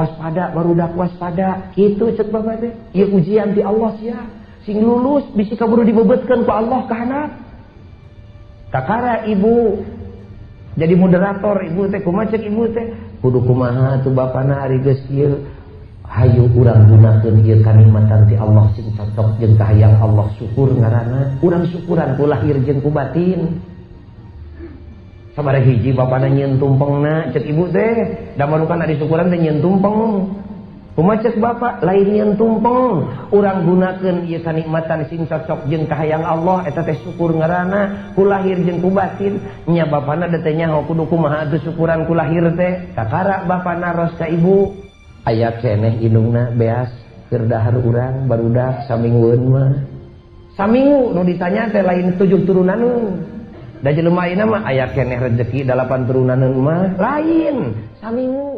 Waspada barudak waspada kitu cek bapak teh. Ieu ujian ti Allah sia. Sing lulus bisi kaburu dibebetkeun ku Allah ka handap. Kakara ibu jadi moderator ibu teh kumaha cek ibu teh kudu kumaha tuh bapana ari geus kieu. Hayu urang gunakeun ieu kanikmatan ti Allah sing cocok jeung kahayang Allah, syukur ngaranna. Urang syukuran ku lahir jeung ku batin. Sabaraha hiji bapana nyieun tumpengna cek ibu teh, da marukan ari syukuran teh nyieun tumpeng. Kumaha cek bapak lain nyieun tumpeng, urang gunakeun ieu kanikmatan sing cocok jeung kahayang Allah, eta teh syukur ngaranna ku lahir jeung ku batin. Nya bapana da teh nyaho kudu kumaha atuh syukuran ku lahir teh. Kakara bapana ros ka ibu, aya keneh indungna beas keur dahar urang barudak saminggueun mah. Saminggu nu ditanya teh lain 7 turunaneun. Da jelema ayeuna mah aya keneh rezeki 8 turunaneun mah lain saminggu.